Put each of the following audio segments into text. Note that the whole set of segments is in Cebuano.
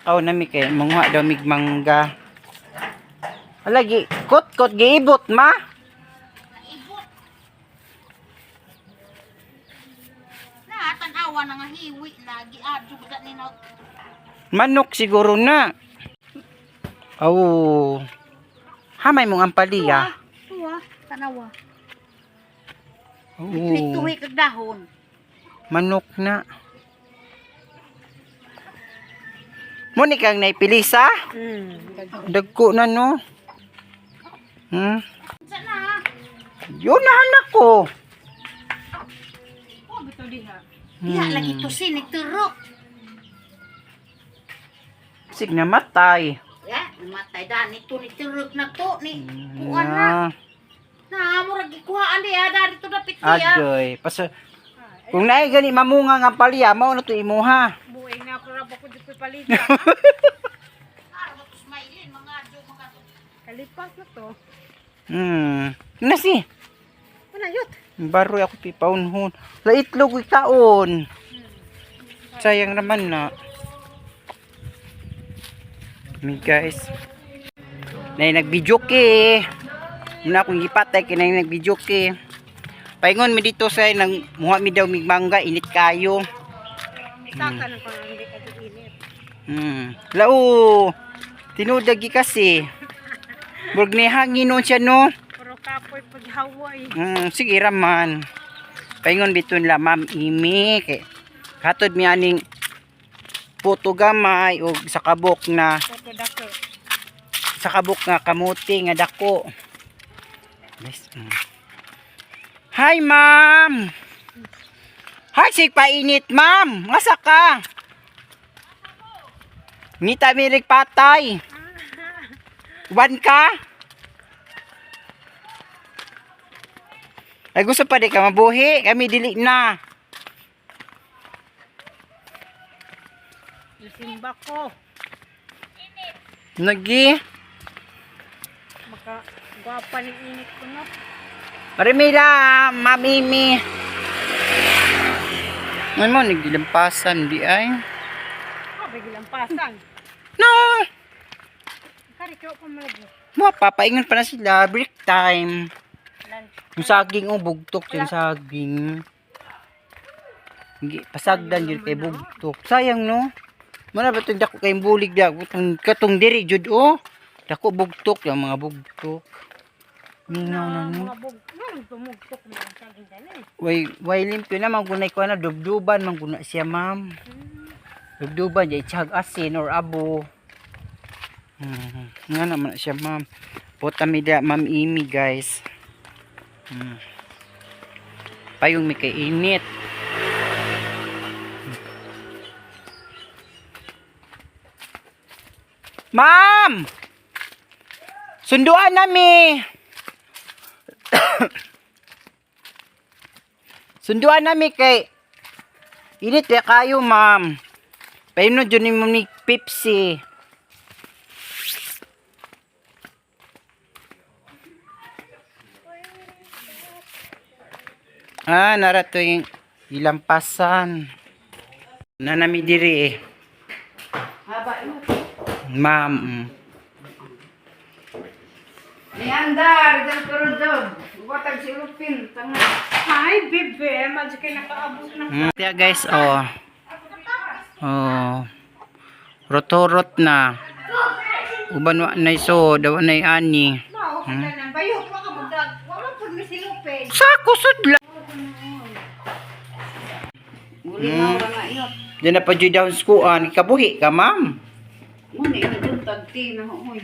Aw nami kay manguha daw mig mangga. Alagi, kot kot giibot ma. Ibot. Na, tanawa na nga hiwi na giadyo ba ni na. Manok siguro na. Aw. Hamay mong ampalaya. Tuwa, tanawa. Oo. Nituhi kag dahon. Manok na. Muni kang naipilisa? Dagko na no. Sa na. Yun na anak ko. Oh, bitaw diha. Diha lagi to si nagturok. Sig namatay. Ya, namatay da nito nagturok na to ni kuan na. Na. Na murag gikuhaan diha da dito dapit diha. Adoy. Paso kung naay gani mamunga nga palya, mao na to imuha. Buhay na ako rabo ko dito palit. Ara ba to smiling mga adyo mga to. Kalipas na to. Na si. Ano yut? Baroy ako pipaunhon. La itlog ikaon. Sayang naman na. Mi guys. Nay nagbidyo ke. Muna akong gipatay kay nay nagbidyo ke. Paingon mi dito sa nang muha mi daw mig mangga init kayo. Saka ng pang hindi ka init. Lao. Tinudagi kasi. Murag ni hangin noon siya no. Pero kapoy paghaway. Sige raman. Paingon biton la Ma'am Imi kay hatod mi aning puto gamay og sa kabok na Toto dako. sa kabok nga kamuti nga dako. Guys. Hi ma'am. Hi sig painit ma'am. Ngasa ka? Ngita mirik patay. Uban ka? Ay gusto pa di ka mabuhi, kami dili na. Nasimba ko. Nagi. Maka gwapa ni init ko no. Parimila, Ma'am Amy. Ano mo, nagilampasan di ay. Ah, bigilampasan. No! Kari ko pa malagi. Mo, papaingon pa na sila. Break time. Lunch. Yung saging, oh, bugtok yung saging. Hindi, pasagdan yun kay bugtok. Sayang, no? Muna ba itong dako kayong bulig da? Katong, katong diri, jud, oh. Dako bugtok, yung mga bugtok. Minaw na, no? Mga bug. Ano tumugtok mo ang saging dali. Way, way limpyo na, manggunay ko na, dubduban, mangguna siya, ma'am. Dubduban, di tsag asin or abo. Nga naman na siya, ma'am. Puta mi da, ma'am Amy, guys. Payong mi kay init. Ma'am! Sunduan nami! Sunduan nami kay init eh kayo, ma'am. Paino dyan ni ni Pepsi. Ah, narato yung ilampasan. Nanami diri eh. Ma'am. Niandar, dyan turudog. Watag si Lupin, tanga. Hi, bebe. Madyo kay nakaabot na. Kaya guys, oh. Oh. Rotorot na. Uban wa nay so, daw nay ani. Mao ka na bayo pa ka magdag. Wa man pud mi silupin. Sa kusod lang. Muli na wala nga iyo. Diyan na pa jud down skuan, kabuhi ka, ma'am. Muna iyo dun tagti na hoy.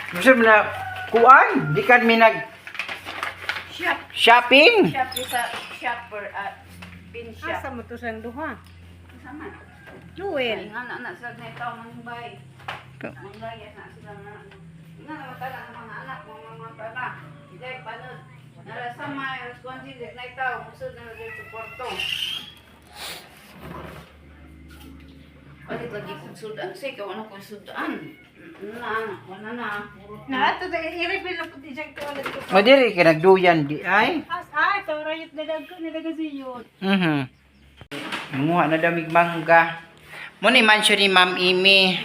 Gusto mo na kuan, di kan mi nag Shop. shopping. Shop sa shopper at pin shop. Asa mo to sang duha? Sama. Noel. Ay, nga na na sila na itaw mangbay. Manggaya na sila na. Nga na matala ng mga anak, mga mga tala. Hindi, panod. Narasama, alas kwansi, di na itaw. Musod na lang sa porto. Palit lagi kong sudan. Sige, wala kong sudan. Na, wala na. Na ato da i-refill na pud siyang toilet ko. O diri ka nagduyan di ay. As ay to rayot na dag nila gasiyot. Nanguha na daw mig mangga. Mo ni mansion ni Ma'am Amy.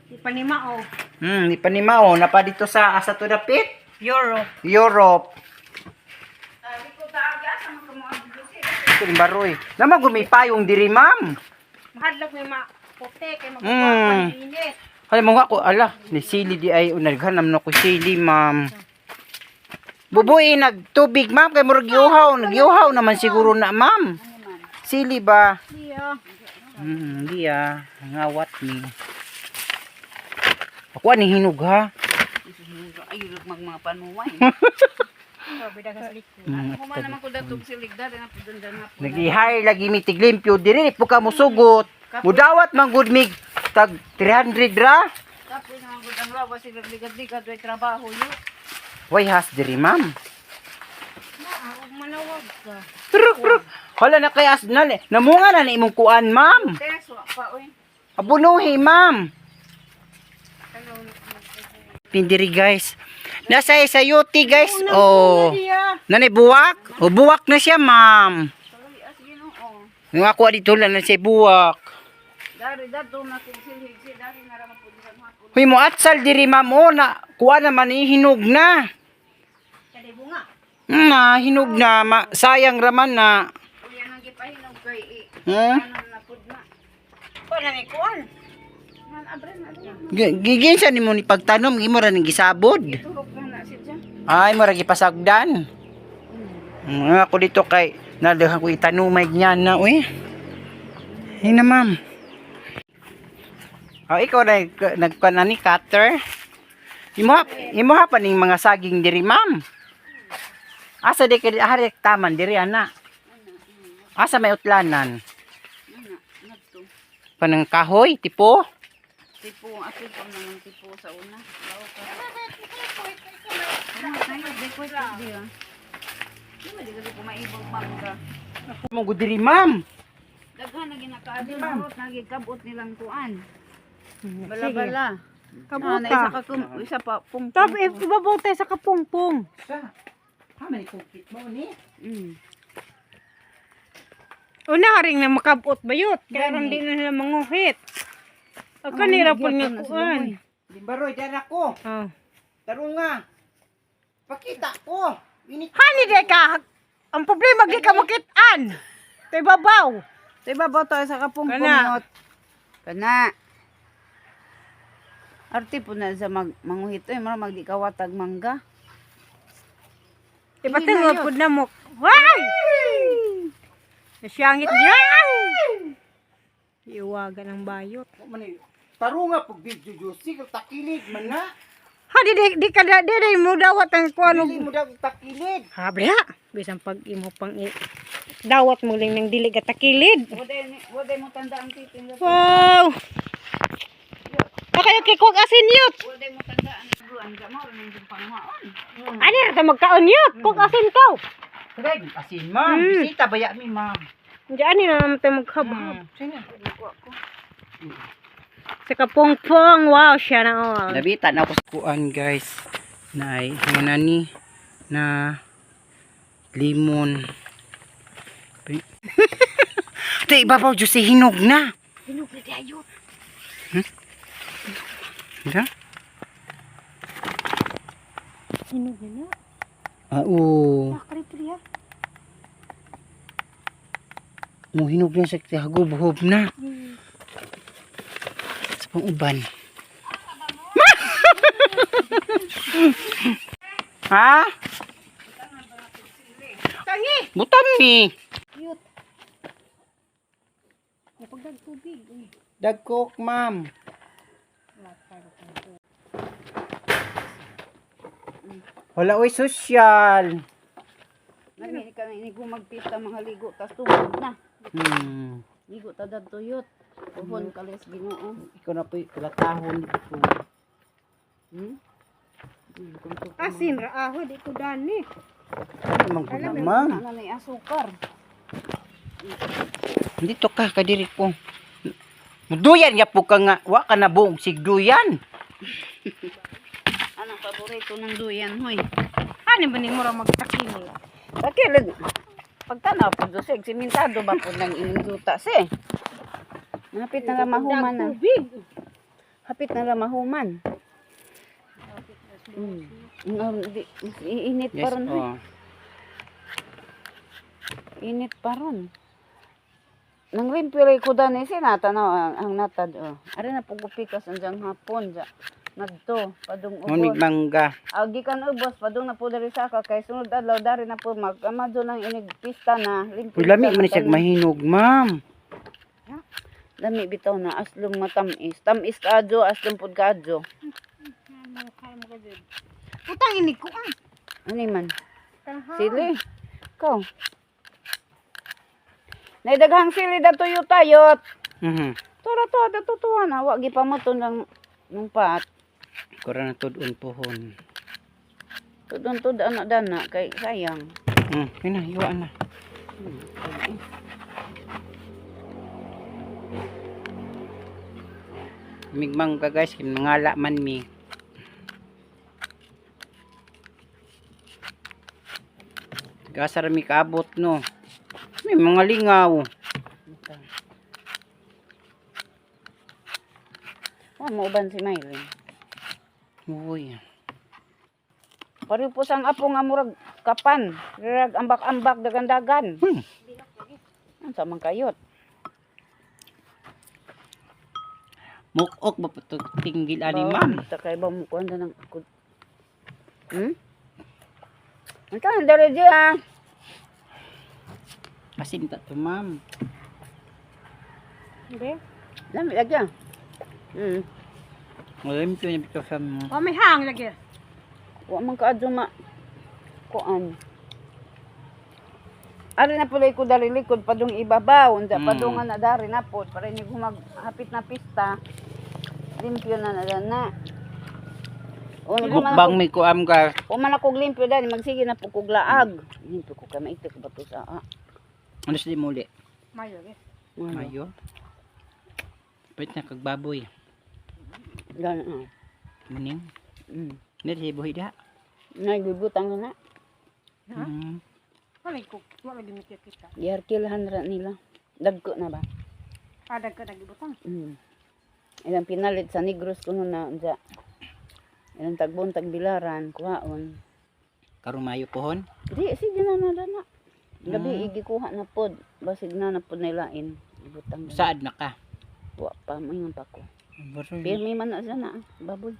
Di pa ni mao. Di pa ni Mao napa dito sa asa to dapit? Europe. Europe. Ito ni Baroy. Naman gumipayong diri, ma'am. Mahadlok ni ma puti kay magkuha init. Ay, mga ko, ala, ni sili di ay, unaghan naman ako sili, ma'am. Bubuy, nagtubig, ma'am, kay murag giuhaw, nagyuhaw naman siguro na, ma'am. Sili ba? Diya. Hindi ah, ngawat ni. Ako ani hinog ha. Ay, mag mga panuway. Grabe daga sa likod. Human naman ko datog silig dali na pud dandan na po. Nag-hire lagi mi tiglimpyo diri po ka musugot. Mudawat man gud mig tag 300 ra. Kapoy naman gud ang lawas sila ligad-ligad way trabaho yo. Way has diri, ma'am. Naa, ug manawag ka. Truk, truk. Hala na kay as na namunga na ni imong kuan, ma'am. Teso pa oy. Abunuhi, ma'am. Pindiri guys. Nasa sa yuti guys. Oh. Diya. Nanay buwak? O buwak na siya, ma'am. Tuloy as Ginoo. Yung ako dito lang na siya buwak. Dari dadto na kog silhig si dari na ra man pud sa hapon. Huy mo atsal diri ma'am o na kuha naman ni hinog na. Kadi bunga. Na hinog na ma, sayang raman na. Uy ang gipahinog kay i. Hmm? Ano na pud na. Kuan na ni kuan. Man abre na lang. Giginsa nimo ni pagtanom imo ra ning gisabod. Turok na na siya. Ay mo ra gipasagdan. Ako dito kay nadahan ko itanumay niya na uy. Hey na ma'am. Oh, ikaw na nagkuan na ni cutter. Imo imo pa ning mga saging diri ma'am. Asa di kay hari taman diri ana. Asa may utlanan? Ana, ngadto. Panang kahoy tipo. Tipo, ato pa naman tipo sa una. Law ka. Ano tayo, di ko di ah. Di ba di ko maibog mangga. Mo gud diri ma'am. Daghan na ginakaadi murot nagikabot nilang kuan. Bala-bala. Kabuta. Na, isa ka isa pa pung. Tab ibabaw tayo sa kapungpong. Sa. Ha man kupit mo ni. Una haring na makabot bayot. Kaya ron di na sila manguhit. Ang kanira po nga kuan. Limbaroy diyan ako. Oh. Tarunga. Pakita ko. Init. Hani di ka. Ang problema di ka makitaan. Tay babaw. Sa ibabaw tayo sa kapungpong Kana. yot. Kana. Arte po na sa mag manguhit oy, mura magdi ka watag mangga. Ipatingo pud na mo. Why? Nasyangit niya. Iwagan ang bayot. Tarunga pag video juicy, takilid man na. Ha di di, di ka di, di mo dawat ang kuan og Dili mo daw takilid. Ha bra. Bisan pag imo pang i dawat mo lang ng dili ka takilid. Waday mo tanda ang titin. Wow. Kaya kay kuwag asin yut. Waday mo tanda ang buwan ka mo rin yung panghaon. Ani ra ta magkaon yut. Kuwag asin kaw. Tagay, asin ma'am. Bisita baya mi ma'am. Diyan ani na naman tayo maghabhab. Sina. Sa kapungpong. Wow, siya na oh. Nabitan ako sa kuan guys. Nay, nga ni na limon. Ito ibabaw juicy hinog na. Hinog na di ayot. Diba? Hinog na na. Ah, oo. Nakarito diya. Muhinog na sa hagub-hub na. Sa panguban. Ha? Tangi. Butan ni. Yut. Napagdag tubig. Uy. Dagkok, ma'am. Wala oy social. Nagini ka na ini gumagpista mga ligo tas tubog na. Ligo ta dadto yot. Uhon kalis Ginoo. Ikaw na po'y kulatahon dito. Asin ra aho di ko dani. Ano man gud na, ma'am? Ano na asukar? Dito ka, kadiri ko. Duyan ya po ka nga. Wa ka na buong sigduyan. Anong paborito ng duyan hoy? Ani ba ni mo ra magtakili? Takilid. Pagtanaw pud Jose, simentado ba pud nang inyong yuta se? Hapit na lang mahuman na. Tubig. Hapit na lang mahuman. Mm. Di, init pa Yes, ron. Hoy. oh. Init pa ron. Nang limpyo ko dani sinata na ang, ang natad oh. Ari na pugupikas anjang hapon ja. Ngadto padung Ngunit ubos. mangga. Agi kan ubos padung na po diri saka kay sunod adlaw dari na po mag amado nang inig pista na limpyo. Uy, lami man siya mahinog, ma'am. Lami bitaw na aslong matamis. Tamis kaadyo aslong pud kaadyo. Utang ini ko ah. Ano man? Sili. Ikaw. Naidaghang sili dato yutayot. Mhm. Tora to dato tuwa na wa gipamuton lang nung pat. Kura na tudon pohon. Tudon tud ana dana kay sayang. Yun na, iwaan na. Migmangga guys, mangala man mi. Gasar mi kaabot no. May mga lingaw. Wa mo uban si Mylene. Uy. Pareho po sang apo nga murag kapan, rag ambak-ambak dagan-dagan. Unsa man kayot? Mukok ba pa to tinggil ani ma'am? Ta kay ba mo kuan ng Unsa ang dere di ah? Asin ta to ma'am. Hindi. Lami lagi ah. Ngayon ko niya bitaw sa mo. Oh, may hang lagi. Wa man kaadyo ma kuan. Ari na pulay ko dari likod padung ibabaw, unsa padung na dari na po para ni humag hapit na pista. Limpyo na na na. O, Mukbang may kuam ka. Human ako og limpyo dani magsige na po kog laag. Limpyo ko kay maitik ba to sa ah. Ano sa muli? Mayo lagi. Mayo. Mayo. Pwede na kagbaboy. Gana. Ah. Muning. Nari buhi da. Nagbibutang na. Ha? Mm. Wala ko, wala lagi kita. Giarkilahan ra nila. Dagko na ba? Adag ka nagibutang. Ilang pinalit sa Negros kuno na unsa. Ilang tagbon tagbilaran kuhaon. Karong Mayo pohon. Di sige na na na. Gabi igikuha na pod. Basig na na pod nilain. Ibutang. na. Saad na ka. Wa pa moingon pa ko. Pirmi man na siya na ah, baboy.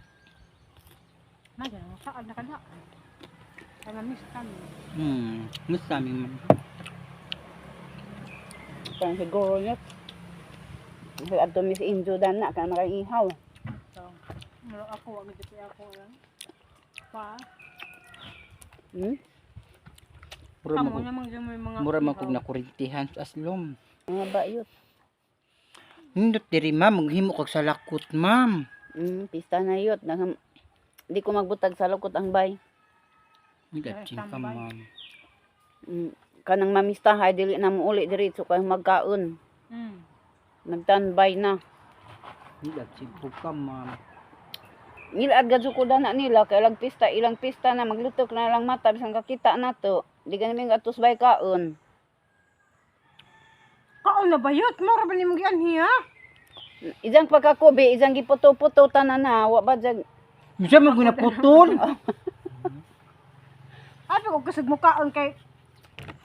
Na ganun, saan na kada. Kaya miss kami. Mas kami man. Parang siguro niya. Kasi adto mis injo dan na kana makaihaw. So, mura ako, wag gid ako lang. Pa. Mura Kamo man namang dyan may mga mura man kog nakurintihan sa aslom. Mga bayot. Nindot diri ma'am, maghimo kag sa lakot ma'am. Pista na yot. Nagam, di ko magbutag sa lukot ang bay. Nilapsin ka ma'am. Kanang mamistahay dili na mo uli diretso kay magkaon. Nagtanbay na. Nilapsin po ka ma'am. Ngilaad gadyo ko dana nila kay ilang pista na maglutok na lang mata bisan kakita na to. Di gani atos bay kaon. Kaon na bayot, mura ba nimo gianhi ha? Izang pagkakobe, izang giputo-puto tanan na, wa ba jag Unsa man guna putol? Abi ko kusog mo kaon kay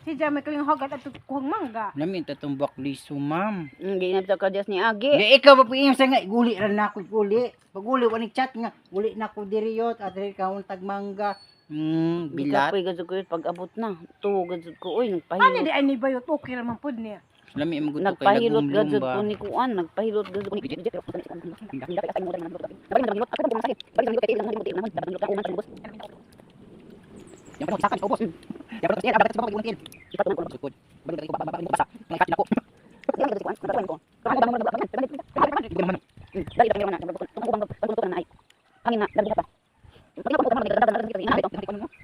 si Jam may kaling hagat at kuhang mangga. Lami ta tong bakliso ma'am. Ginap sa kadyas ni Agi. Di ikaw ba piingon sa nga guli ra na ako guli. Pag uli wa ni chat nga uli na ko diri yot at diri ka untag mangga. Bilat. Kapoy gadyo ko yun, pag abot na. Tuwo gadyo ko, uy, Ani nagpahilot. di ay ni bayot okay ra man pud niya. Lami man gud to kay Nagpahilot lagumlum gadyo ba. ko ni kuan, nagpahilot gadyo ko ni Yang panahon, sakan, ubos. Yang panahon, yan, abat sa bawah, iwan Sukod. Balik ko, ba, ba, basa. Mga ikat nako. Hindi naman.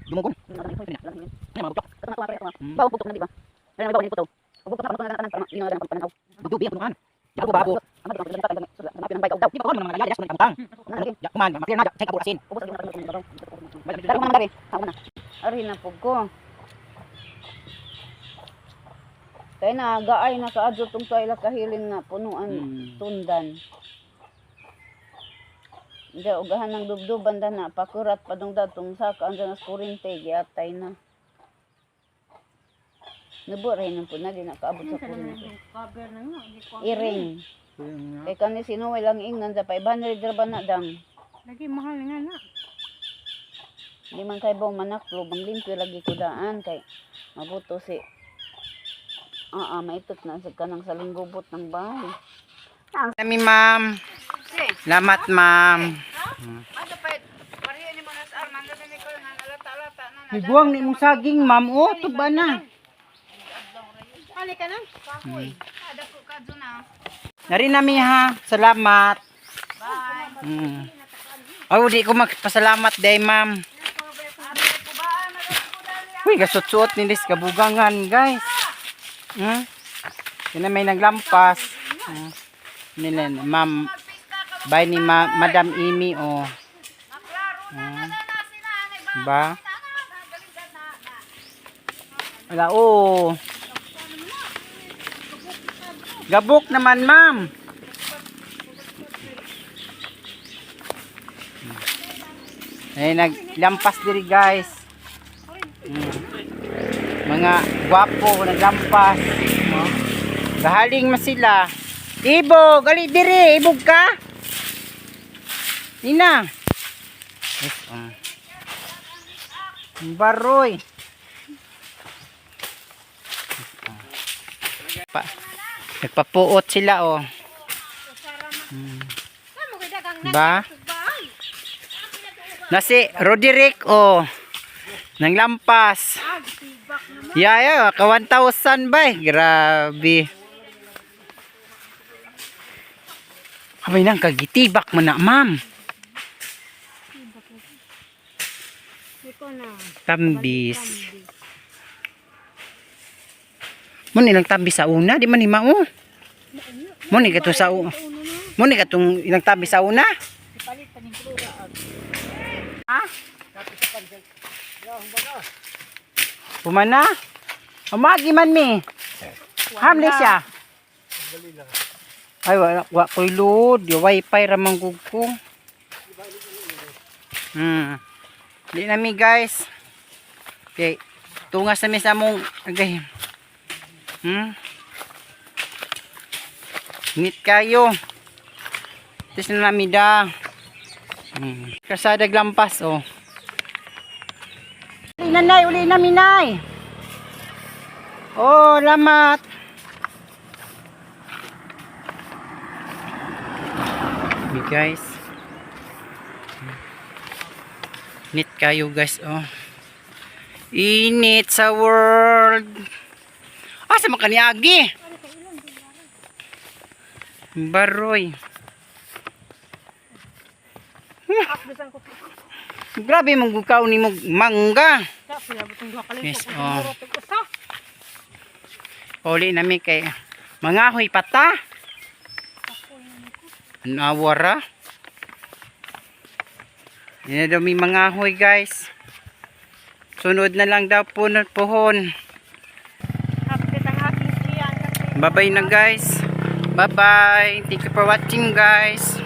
Dumugon. Ano, mga buktok. Dubi ang punuan. Jago babo. Di ba kon mga nagayas kun kamutang. Ya kuman, maklir na, check abur asin. Ari na po ko. Kay na gaay na kaadto tong sa ila kahilin nga punuan tundan. Hindi, ugahan ng dubduban da na, pakurat pa dong datong saka, andyan as kurinte, giatay na. Nubo rin ang po na, di nakaabot sa kurinte. Cover na nga. Hindi ko. Iring. Kay kani sino lang ingnan sa 500 ra ba na dang. Lagi mahal nga na. Di man kay baw manaklo, bang limpyo lagi ko daan kay mabuto si maitot na sa kanang salinggubot ng bahay. Kami, ma'am. Salamat, ma'am. Ano pa, pareho ni Manas Arman, ni ko nga nalata-lata na. Higuang ni mong saging, ma'am. Oh, tuba na. Ali ka na? Kahoy. Ada ko ka na. Nari nami ha. Salamat. Bye. Ay, di ko magpasalamat day, ma'am. Uy, gasot-suot ni Liz kabugangan, guys. Yan na may naglampas. Nila, ma'am. Bye ni Madam Amy, oh. Ba? Wala, oh. Gabok naman, ma'am. Ay, naglampas diri, guys. Mga gwapo naglampas. No? Gahaling man sila. Ibog, ali diri, ibog ka. Nina. Yes, oh. Baroy. Pa, nagpapuot sila oh. Ba? Nasi Roderick oh. Nang lampas. Ya ya, ka 1,000 ba? Grabe. Abay nang kagitibak mo na, ma'am. Hindi ko na. Tambis. Mo nilang tambis sa una, di man ni mao. Mo ni kato sa una. Mo ni katong ilang tambis sa una. Ha? Pumana? Umagi man mi. Hamli siya. Ay, wala, wa ko'y load. Yung wifi ramang ko. Di na mi, guys. Okay. Tungas na mi sa among agay. Ngit kayo. Tis na nami da. Kasada lampas oh. Uli na nay, uli na minay. Oh, lamat. Okay, guys. Init kayo guys oh. Init sa world. Asa man kaniagi? Baroy. Grabe mong gukaw ni mo mangga. Yes, oh. Uli nami kay mangahoy pata. Ano awara? Yan na daw may mangahoy guys. Sunod na lang daw po ng puhon. Update ang aking tiyan kasi Bye-bye na guys. Bye-bye. Thank you for watching, guys.